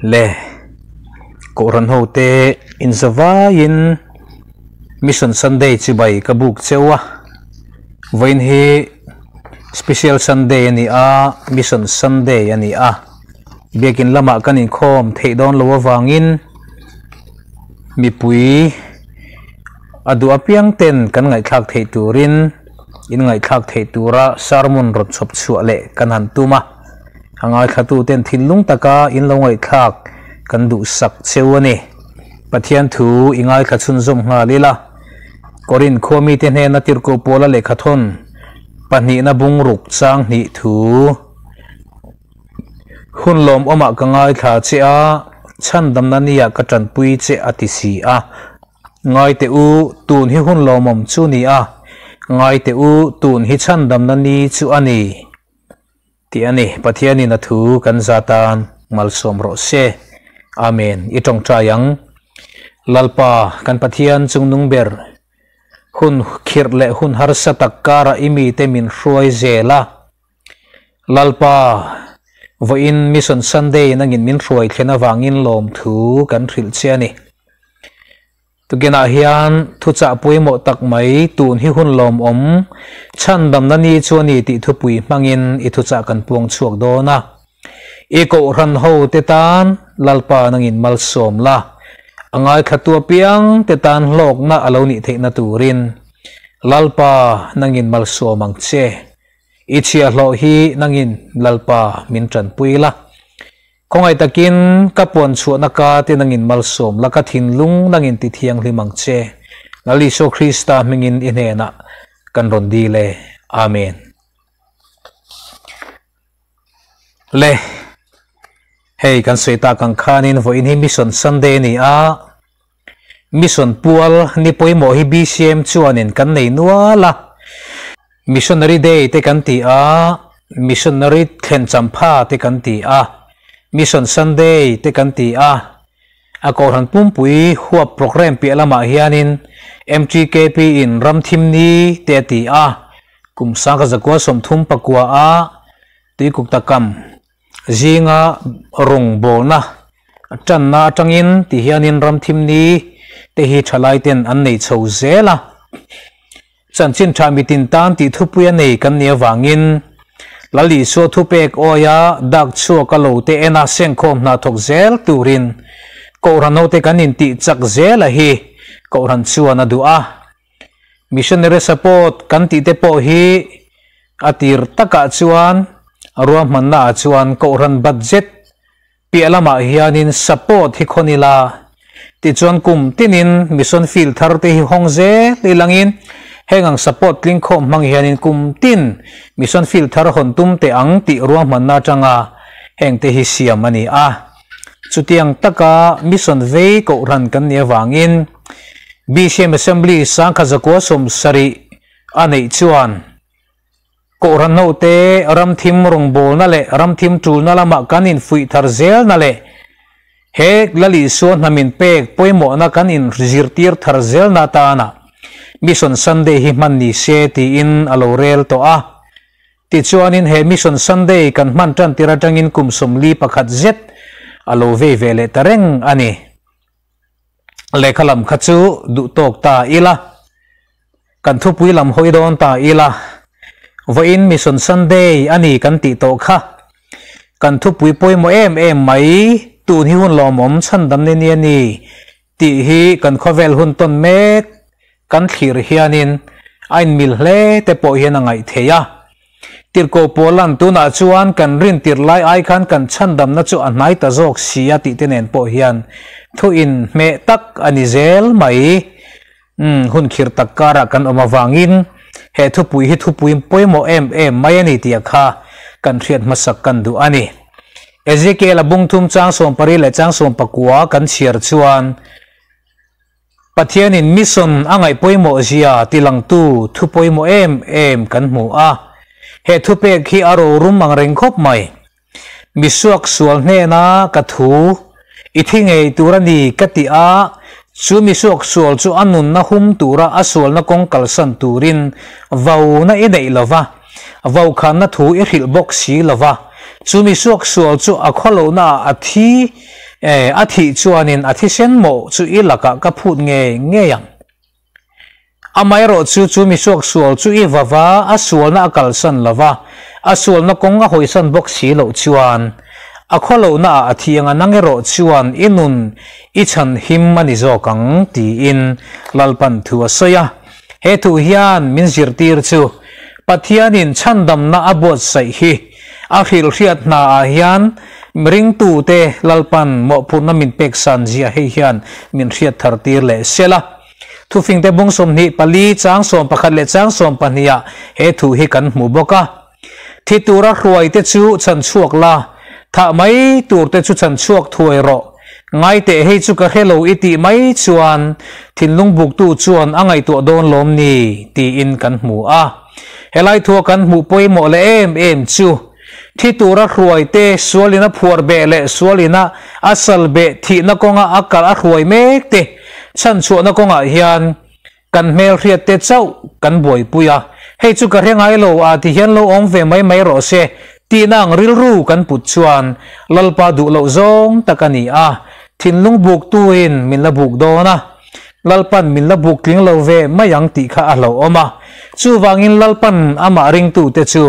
Le Kohhran hote inzavaiin Mission Sunday chibai ka buk cheu a, vawiin hi Special Sunday a ni a, Mission Sunday a ni a, biakin lamah kan inkhawm theih dawn lo avangin mipui a duh apiang ten kan ngaihthlak theih turin in ngaihthlak theih tura sermon rawn chhawp chhuah leh kan han tum a. A ngaithlatuten thinlung taka in lo ngaihthlak kan duhsak cheu a ni. Pathian thu i ngaithla chhunzawm nghal ila, Korinth khua mite hnena tirhkoh Paula lehkhathawn pahnihna bungruk chang hnih thu hun lawmawmah ka ngaithla che a, chhandamna nia ka tanpui che a ti si a. Ngai teh u, tun hi hun lawmawm chu ni a, ngai teh u, tun hi chhandamna ni chu a ni. Tih a ni. Pathianin a thu kan za tan malsawm rawh se. Amen. I tawngtai ang. Lalpa, kan Pathian chungnung ber, hun khirh leh hun harsa tak karah i mite min hruai zel a. Lalpa, vawiin Mission Sunday nangin min hruai thlen avangin lawmthu kan hrilh che a ni. Tukinah hian thuchah pawimawh tak mai tun hi hun lawmawm chhandamna ni chu a ni tih thupui hmangin i thuchah kan puang chhuak dawn a. I kohhran ho te tan Lalpa nangin malsawm la, a ngaithlatu apiang te tan hlawkna a lo nih theihna turin Lalpa nangin malsawm ang che. I chhiahhlawh hi nangin Lalpa min tanpui la. Khawngaih takin ka puan chhuahna ka te nangin malsawm la, ka thinlung nangin ti thianghlim ang che. Lal Isua Krista hmingin i hnenah kan rawn dil e. Amen. Le, hei kan sawi tak ang khanin vawiin hi Mission Sunday a ni a, Mission pual ni pawimawh hi BCM chuanin kan nei nual a, Missionary Day te kan ti a, Missionary thlen champha te kan ti a, Mission Sunday te kan ti a, a Kohhran pumpui huap programme piah lamah hianin MTKP in ram thim ni te a ti a, kum sangkhat zakua 34 a tuikuk takam Zinga rawngbawlna tanna atangin ti hianin ramthim ni te hi thalai ten an nei chho zel a. Chanchin tha mitin tan tih thupui a nei kan nih avangin Lal Isua thupek awia dak chhuak a lo te ena sengkhawm hna thawk zel turin Kohhran hote kan intih chak zel a hi Kohhran chuan a duh a. Missionary support kan tih te pawh hi a tir takah chuan ruahmanna ah chuan Kohhran budget piah lamah hianin support hi khawn ila tichuan kum tinin mission field thar te hi hawng zel ilangin heng ang support tling khawm hmang hianin kum tin mission field thar hawn tum teh ang tih ruahmanna atanga heng te hi siam a ni a. Chutiang taka mission vei Kohhran kan nih avangin BCM Assembly 1970 a neih chuan Kohhran hote ramthim rawngbawlna leh ramthim tulna lamah kan infuih thar zelna leh he Lal Isua hnamin pek pawimawhna kan inzirtir thar zelna atana Mission Sunday hi hman ni se tiin a lo rel tawh a. Tichuanin he Mission Sunday kan hman tan tir atangin kum 41 zet a lo vei ve leh ta reng a ni. Lehkha lam kha chu duh tawk ta ila, kan thupui lam hawi dawn ta ila, vawiin Mission Sunday a ni kan tih tawh kha kan thupui pawimawh em em mai, tun hi hun lawmawm chhandam ni ni a ni tih hi kan khawvel hun tawn mek kan thlir hianin a inmil hle te pawh hian a ngaih theih a. Tirhkoh Paula'n tunah chuan kan rin tirh lai ai khan kan chhandamna chu a hnai ta zawk si a tih te nen pawh hian thu inhmeh tak a ni zel mai. Umm, hun khirh tak karah kan awm avangin he thupui hi thupui pawimawh em em mai a ni tih kha kan hriat hmasak kan duh a ni. Ezekiel-a bungthum chang 18 leh chang 19 kan chhiar chuan, Pathianin mission a ngaih pawimawh zia tilangtu thu pawimawh em em kan hmu a. He thupek hi a rorum ang reng khawp mai. Misuak sual hnena ka thu i thi ngei tur a ni ka ti a, chu misuak sual chu a nunna hum tura a sualna kawng kalsan turin vauna i neih lo va, vaukhanna thu i hrilh bawk si lo va, chu misuak sual chu a khawlohnaah a thi. E, a thih chuanin a thisen mawh chu i lakah ka phut ngei ngei ang. Amaherawhchu chu mi suaksual chu i vava a sualna a kalsan lova, a sualna kawng a hawisan bawk si loh chuan a khawlohna ah a thi anga nang erawh chuan i nun i chhan him a ni zawk ang tiin Lalpan thu a sawi a. He thu hian min zirtir chu Pathianin chhandamna a buatsaih hi a hrilhhriat hna ah hian ringtute Lalpan mawhphurhna min pek san zia hei hian min hriat thar tir leh sela. Thufingte bung 24 chang 11 leh chang 12 ah he thu hi kan hmu bawk a. Thi tura hruaite chu chhan chhuak la, thah mai turte chu chhan chhuak thuai rawh. Ngaiteh hei chu ka hre lo i tih mai chuan thinlung buktu chuan a ngaihtuah dawn lawm ni tiin kan hmu a. Helai thua kan hmuh pawimawh leh em em chu thi tura hruaite sualina phuar beh leh sualina a sal beh thihna kawnga a kal a hruai mek te chhan chhuahna kawngah hian Kan hmelhriat te chauh kan buaipui a, hei chu ka hre ngai lo a ti hian lo awm ve mai mai rawh se tihna ang rilru kan put chuan Lalpa duh loh zawng tak a ni a, thinlung buktuin min la buk dawn a, Lalpan min la buk tling lo ve mai ang tih kha a hlauhawm a, chuvangin Lalpan amah ringtute chu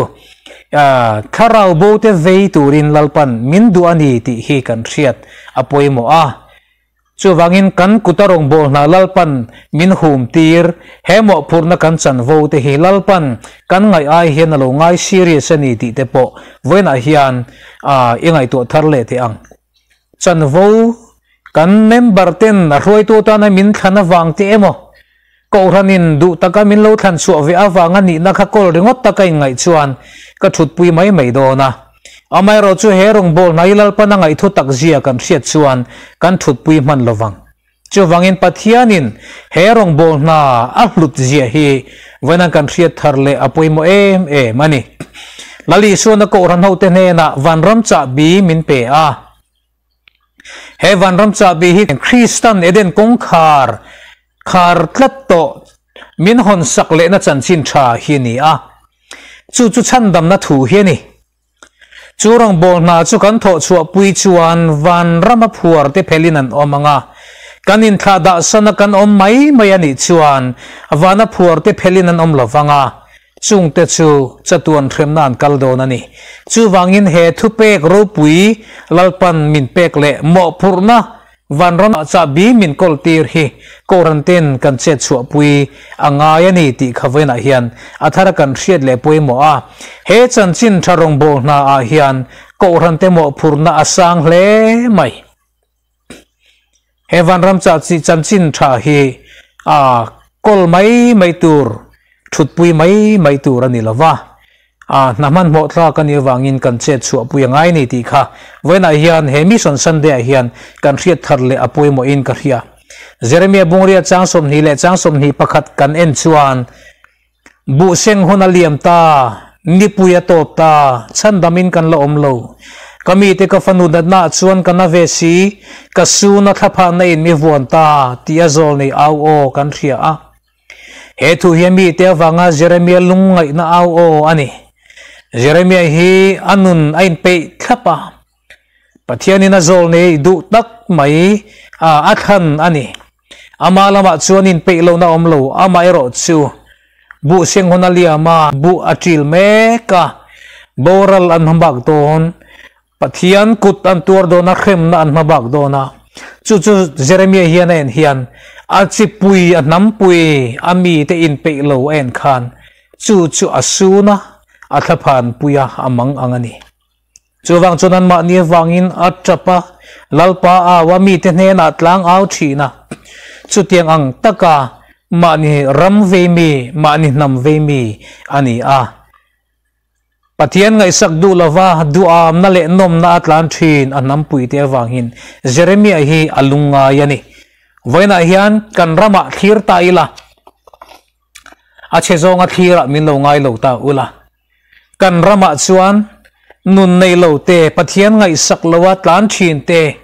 thlarau bo te vei turin Lalpan min duh a ni tih hi kan hriat a pawimawh a. Chuvangin kan kuta rawngbâwl hna Lalpan min hum tir, he mawhphurhna kan chanvo te hi Lalpan kan ngaih ai hian a lo ngai serious a ni tih te pawh vawiinah hian i ngaihtuah thar leh teh ang. Chanvo kan member ten a hruaitu atana min thlan avang te emaw, Kohhranin duh taka min lo thlan chhuah ve avanga nihna kha kawl ringawt taka inngaih chuan ka thutpui mai mai dawn a. Amaherawh chu he rawngbâwl hnai Lalpana ngaihthu tak zia kan hriat chuan kan thutpui hman lo vang. Chuvangin Pathianin he rawngbâwl hna a hlut zia hi vawiin kan hriat thar leh a pawimawh em em a ni. Lal Isuana Kohhran hote hnenah vanram chahbi min pe a. He vanram chahbi hi Kristan Eden kawngkhar khar tlat tawh min hawn sak lehna chanchin tha hi a ni a, chu chu chhandamna thu hi a ni. Chu rawngbâwl hna chu kan thawh chhuahpui chuan vanrama phuar te phelin an awm ang a, kan inthlah dahsana kan awm mai mai a nih chuan vana phuar te phelin an awm lo vang a, Chungte chu chatuan hremna an kal dawn a ni. Chuvangin he thupek ropui Lalpan min pek leh mawhphurhna vanram ah chahbi min kawl tir hi Kohhran ten kan chet chhuahpui a ngai a ni tih kha vawiinah hian a thar a kan hriat leh pawimawh a. He chanchin tha rawngbâwl hna ah hian Kohhran te mawhphurhna a sang hle mai. He vanram chanchin tha hi a kawl mai mai tur, thutpui mai mai tur a ni lo va, a hna hmanhmawh thlak a nih avangin kan chet chhuahpui a ngai ni tih kha vawiinah hian he Mission Sunday ah hian kan hriat thar leh a pawimawhin ka hria. Jeremia Bungria chang 20 leh chang 21 kan en chuan Buh seng hun a liam ta, nipui a tawp ta, chhandamin kan la awm lo. Ka mite ka fanu natna ah chuan ka na ve si, ka suna thlaphahna in mi vuan ta tih a zawl nei au aw kan hria a. He thu hi a mite avanga Jeremia lungngaihna au aw a ni. Jeremia hi a nun a inpeih thlap a. Pathianin a zawl nei duh tak mai a thlan a ni. Ama lamah chuan inpeih lohna awm lo, amah erawh chu buh seng hun a liam a, buh a ṭil mek a, boral an hmabak dawn, Pathian kut an tuar dawn a, hremna an hmabak dawn a. Chu chu Jeremia hian a en hian a chipui, a hnampui, a mite inpeih lo a en khan chu chu a sun a, a thlaphanpui a, a mang ang a ni. Chuvang chuan anmahni avangin a tap a, Lalpa au a, mite hnenah tlang au thin a. Chutiang ang taka mahni ram vei mi, mahni hnam vei mi a ni a. Pathian ngaihsak duh lova duhamna leh nawmna a tlan thin a hnampuite avangin Jeremia hi a lungngai a ni. Vawiinah hian kan ramah thlir ta ila, a chhe zawnga thlirah min lo ngai lo ta ula. Kan ramah chuan nun nei lo te, Pathian ngaihsak loa tlan thin te,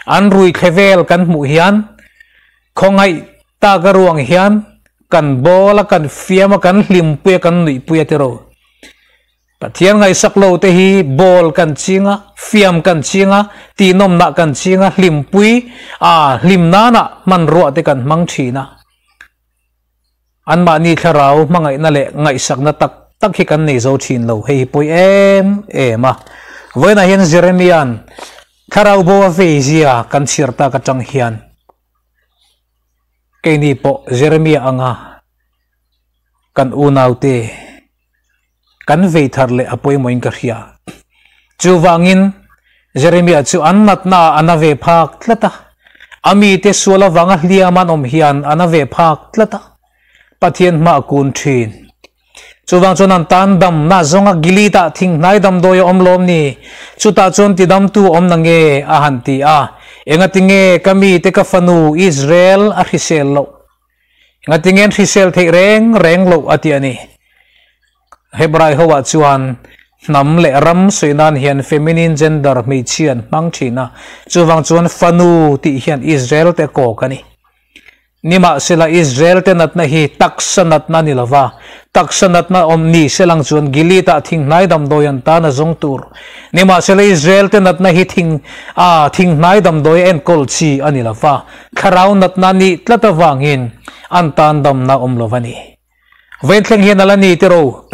an rui thle vel kan hmuh hian khawngaih taka ruang hian kan bawl a, kan fiam a, kan hlimpui a, kan nuihpui a tiraw. Pathian ngaihsak lo te hi ball kan ching a, fiam kan ching a, tihnawmnah kan ching a, hlimpui a, hlim nana hmanrua te kan hmang thin a. Anmahni thlarau hmangaihna leh ngaihsakna tak tak hi kan nei zo thin lo, hei hi pawi em em a. Vawiinah hian Jeremia'n thlarau bo a vei zia kan chhiar tak atang hian keini pawh Jeremia anga kan unaute kan vei thar leh a pawimawhin ka hria. Chuvangin, Jeremia chu an natna ah a na ve phak tlat a, a mite sual avanga hliam an awm hian a na ve phak tlat a, Pathian hma a kun thin. Chuvang chuan an tan damna zawnga Gilead-ah thinghnai damdawi a awm lawm ni? Chutah chuan tidamtu awm na nge? a han ti a. Engatinge ka mite ka fanu Israel a hrisel loh? Ngatinge an hrisel theih reng reng loh a ti a ni. Hebrai ho ah chuan hnam leh ram sawi nan hian feminine gender hmeichhia an hmang thin a, chuvang chuan fanu tih hian Israel te kawk a ni. Nimahsela Israel te natna hi taksa natna a ni lova, taksa natna awm ni selang chuan Gilead ah thinghnai damdawi an tan a zawng tur. Nimahsela Israel te natna hi thing ah thinghnai damdawi a enkawl chi a ni lova, Thlarau natna nih tlat avangin an tan damna awm lo a ni. Venthleng hian a la ni tiro.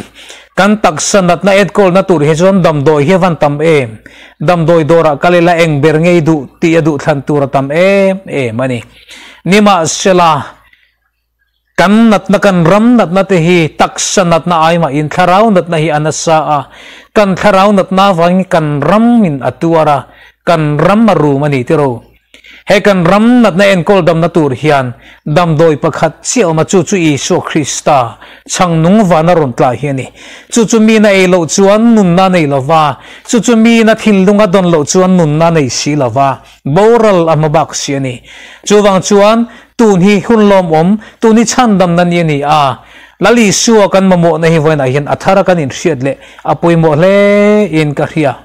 Kan taksa natna enkawlna tur hi chuan damdawi hi a van tam em. Damdawi dawrah kal ila eng ber ngei duh tih a duh thlan tur a tam em em a ni. Nimahsela, kan natna kan ram natna te hi taksa natna ai mahin thlarau natna hi a nasa a. Kan thlarau natna avangin kan ramin a tuar a, kan ram a rum a ni tiro. He kan ram natna enkawl damna tur hian damdawi pakhat chiah awm a, chu chu Isua Krista chhang nung vana rawn tla hi a ni. Chu chu mina ei loh chuan nunna a nei lo va, chu chu mina thinlung a dawn loh chuan nunna a nei si lo va, boral a hma bak si a ni. Chuvang chuan tun hi hun lawmawm, tun hi chhandamna ni a ni a, Lal Isua kan mamawhna hi vawiinah hian a thara kan inhriat leh a pawimawh hle in ka hria.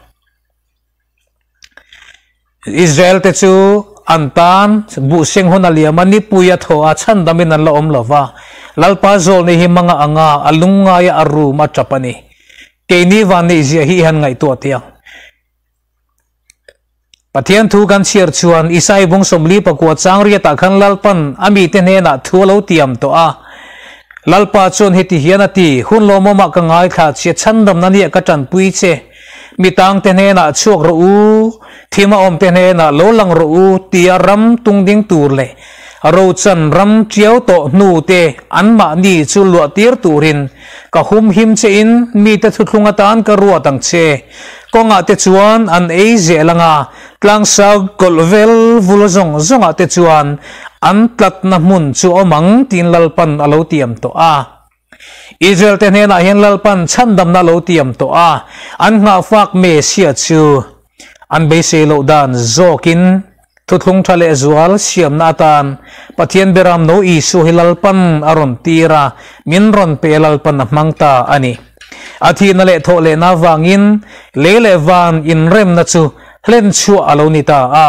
Israel te chu an tan buhseng hun a liam a, nipui a thaw a, chhandamin an la awm lo va. Lalpa zawlni hi manga anga a lungngaia a rum a tap a ni. Keini van neih zia hi i han ngaihtuah teh ang. Pathian thu kan chhiar chuan Isai bung 44 chang riatah khan Lalpan a mite hnenah thu a lo tiam tawh a. Lalpa chuan heti hian a ti, Hun lawmawmah ka ngaithla che, chhandamna nia ka tanpui che. Mi tangte hnenah chhuak rawh u, thim a awmte hnenah lo lang rawh u tia ram tung ding tur leh rochan ram tiau tawh hnute anmahni chu luah tir turin ka hum him che in mite thuthlung atan ka ruat ang che. Kawngah te chuan an ei zel anga tlangsau kawlh vel vul zawng zawngah te chuan an tlatna hmun chu awm ang tiin Lalpan a lo tiam tawh a. Israel te hnenah hian Lalpan chhandamna lo tiam tawh a, an nghahfak Messiah chu an beisei loh dan zawkin thuthlung tha leh zual siamna atan Pathian Beram No Isua hi Lalpan a rawn tir a, min rawn pe Lalpan a hmang ta a ni. A thihna leh thawh lehna avangin lei leh van inremna chu Hlen chhuah a lo ni ta a,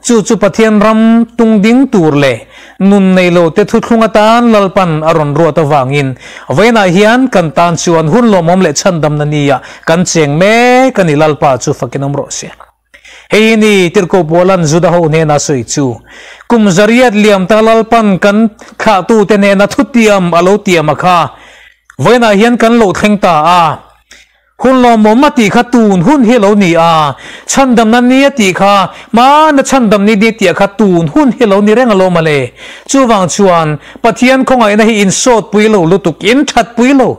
chu chu Pathian ram tung ding tur leh nun nei lo te thuthlung atan Lalpan a rawn ruat avangin vawiinah hian kan tan chuan hun lawmawm leh chhandamna nia kan cheng mek a ni Lalpa chu fakin awm rawh se. Hei hi ni Tirhkoh Paula'n Juda ho hnena sawi chu, Kum zariat liam ta Lalpan kan thlahtute hnena thutiam a lo tiam a kha vawiinah hian kan lo thleng ta a, Hun lawmawm a tih kha tun hun hi lo ni a, chhandamna ni a tih kha hmana chhandam ni ni tih kha tun hun hi lo ni reng alawm a le. Chuvang chuan Pathian khawngaihna hi insawtpui lo lutuk, inthatpui lo.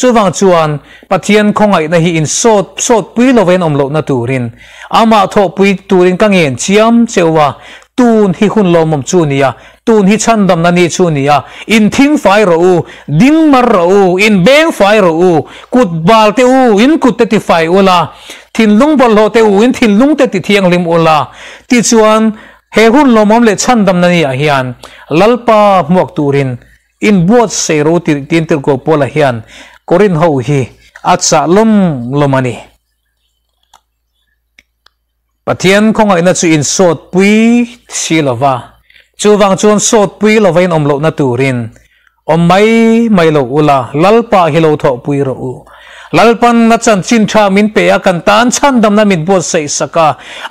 Chuvang chuan Pathian khawngaihna hi insawt sawtpui lo vein awm lohna turin amah thawhpui turin ka ngen chiam cheu a, tun hi hun lawmawm chu ni a, Tun hi chhandamna ni chu ni a, in thing fai rawh u, ding mar rawh u, in beng fai rawh u, kut bal te u, in kut te ti fai ula, thinlung bawlhhlawh te u, in thinlung te ti thianghlim ula. Tichuan, he hun lawmawm leh chhandamna ni ah hian Lalpa hmuak turin in buatsaih rawh u tih tin Tirhkoh Paula hian Korinth ho hi a chah lawm lawm a ni. Pathian khawngaihna chu in sawtpui si lo va, chuvang chuan sawtpui lova in awm lohna turin awm mai mai lo ula, Lalpa hi lo thawhpui rawh u. Lalpan a chanchin tha min pe a, kan tan chhandamna min buatsaih sak a,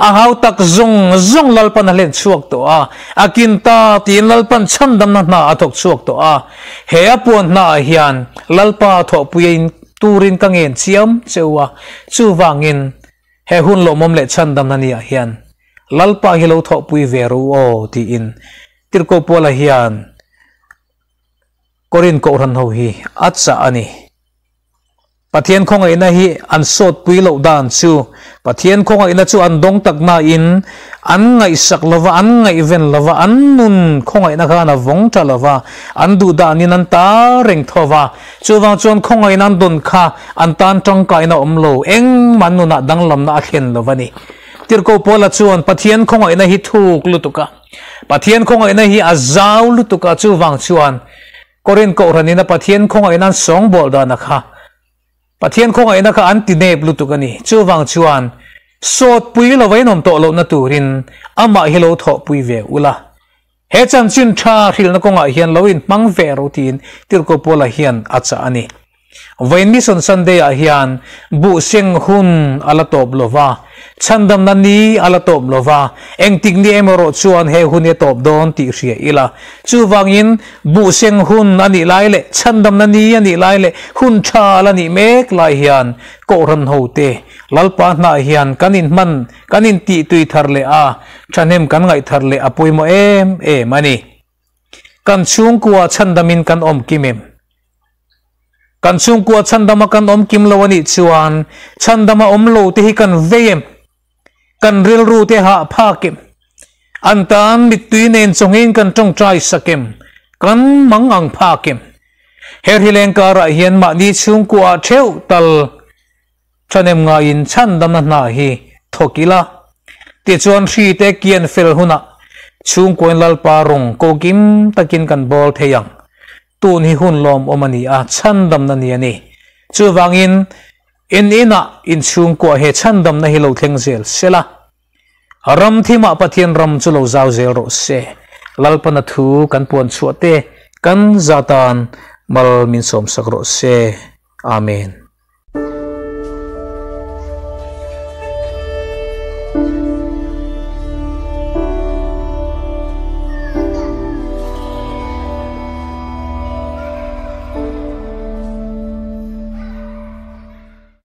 a hau tak zawng zawng Lalpan a hlen chhuak tawh a, a kin ta tiin Lalpan chhandamna hna a thawk chhuak tawh a. He a puan hnaah hian Lalpa thawhpuiin turin ka ngen chiam cheu a, chuvangin he hun lawmawm leh chhandamna niah hian Lalpa hi lo thawhpui ve ru aw tiin Tirhkoh Puala hian Korin Kohhran ho hi a chah a ni. Pathian khawngaihna hi an sawtpui loh dan chu Pathian khawngaihna chu an dawng tak nain an ngaihsak lova, an ngaihven lova, an nun khawngaihna khan a vawng ta lova, an duh danin an ta reng tho va. Chuvang chuan khawngaihna an dawn kha an tan tangkaina awm lo, engmah nunah danglamna a thlen lo va ni. Tirhkoh Paula chuan Pathian khawngaihna hi thuk lutuk a, Pathian khawngaihna hi a zau lutuk a, chuvang chuan Korin Kohhranin a Pathian khawngaihna an sawngbawl dana kha Pathian khawngaihna kha an ti nep lutuk a ni. Chuvang chuan sawtpui lo vain awm tawh lohna turin amah hi lo thawhpui ve ula. He chanchin tha hrilhna kawngah hian lo inhmang ve ro tiin Tirhkoh Paula hian a chah a ni. Vawiin Mission Sunday ah hian buh seng hun a la tawp lo va, chhandamna ni a la tawp lo va, engtik ni emaw erawh chuan he hun hi a tawp dawn tih hria ila. Chuvangin buh seng hun a nih lai leh chhandamna ni a nih lai leh hun tha a la nih mek lai hian Kohhran hote Lalpa hnah hian kan inhman, kan intihtui thar leh a, thahnem kan ngaih thar leh a pawimawh em em a ni. Kan chhungkua chhandamin kan awm kim em? Kan chhungkua chhandama kan awm kim lo a nih chuan chhandama awm lo te hi kan vei em? Kan rilru te hah phak em? An tan mittui nen chawngin kan tawngtai sak em? Kan mang ang phak em? He hrileng karah hian mahni chhungkuaah theuh tal Thahnem ngaiin chhandamna hna hi thawk ila, tichuan hri te kian fel hunah chhungkuain Lalpa rawng ko kim takin kan bawl thei ang. Tun hi hun lawmawm a ni a, chhandamna ni a ni. Chuvangin, in inah in chhungkua he chhandamna hi lo thleng zel sela, ram thimah Pathian ram chu lo zau zel rawh se. Lalpana thu kan puan chhuah te kan zatan mal min sawmsak rawh se. Amen.